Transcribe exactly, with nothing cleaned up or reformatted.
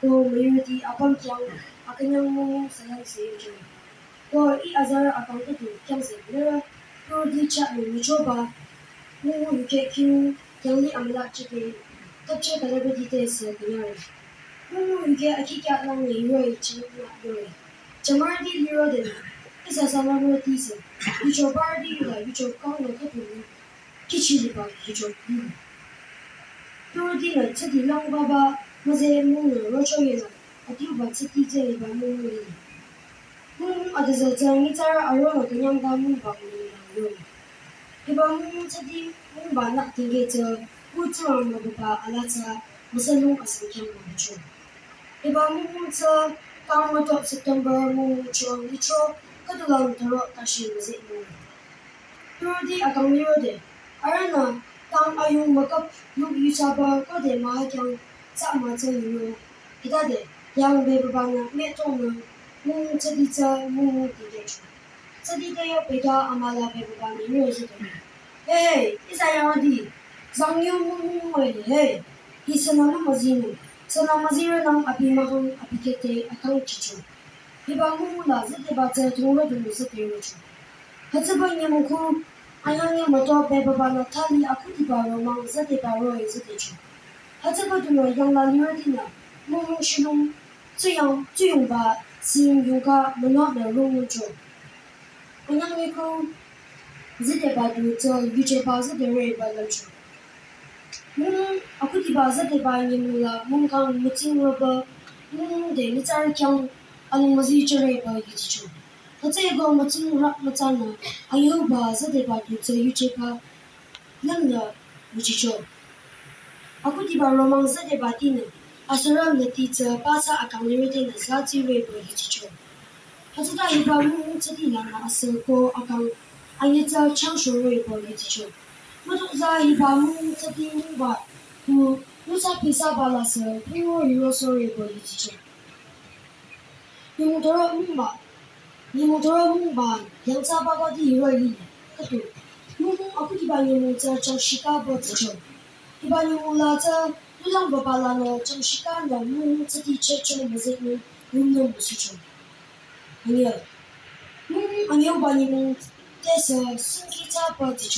Ko müyurüti apüm khyang akünyang mung sünang seyucho. Ko ih azarü akang khüdu khyang se lirü, turüti chah nü nyichoba, mung yukheh khinung khyang li amüla chete, tapche kalabedi te sü künyare. Mung yukheh akhi kya lang nü yuroi ching la yuroi. Chamarüti lirode, ihsa sanamürüti sü, yucho barüti yula yucho kang nü khüdu nü, kichi liba yucho nü. Turüti nü tsüti lang baba, müze mung nü rocho yela, adiuba tsüti tsü liba mung nü. Mung adüzü tsü nyitsarü aronü künyangba mungba nü lang yoi. Hiba mung tsüti mungba nü tingge tsü, u tsurang mübüba ala tsü, müsülung asang khyang mübücho. Hiba mung tsü, kang mütop September mung chong litro, khüdu lang thüro tashi müze mung. Turüti akang lirode, arühnü, tang ayung mükap yuk yusaba kode maha khyang, tsa ma tsü yuro. Hitade, yang bebüba nü me tong nü, mung tsüti tsü mung mung tingge cho. Tsüti te yo pekya amüla bebüba nü yuro züde. Hey, ihsa yang adi, zang yu mung mung we, hey, hi sünü mü müzi nü, sünü müzirü nang abi mahang abi kete akang chicho. Hiba mung la züdeba tsü tungro du nü züde rocho. Hütsüba nyümong khu, anyang nyü müto bebüba nü thali akhudiba romang züdeba roe züdecho. Hütsüba du nü yang la lirüti nü, mung mung shilung, tsuyang, tsuyungba, sing yungka, münwa nü rung nungcho. Anyang nyü khu, züdeba du tsü yujeba züde reba lümcho. Mung akhudiba züdeba nyümong la mung kang mütsing roba, mung de nyitsarü khyang anung müzi chüreba yuchicho. Hütsüeko mütsing rak mütsanü, ayuba züdeba du tsü yujeba, lümnü yuchicho. Akhudiba romang züdeba tinü, asürü nüti tsü pasa akang lirüti nü zazi reba yuchicho. Hütsüta hiba mung tsüti lanü asü ko akang anyü tsü changshore bo yiticho. Mütozah hiba mung tsüti mungba ku nusa pisa bala sü piwo hiro sore bo yiticho. Nyümong thüro mungba, nyümong thüro mungba yangthsa baba di hiro lile. Khüdu, mung akhudiba nyümong tsü changshika bo tsicho. Hiba nyümong la tsü nulang baba lanü changshika nü mung tsüti checho müzikni mung nü müsucho. Anyü. Mung anyüba nyümong tesü sungki tsü pü tsicho.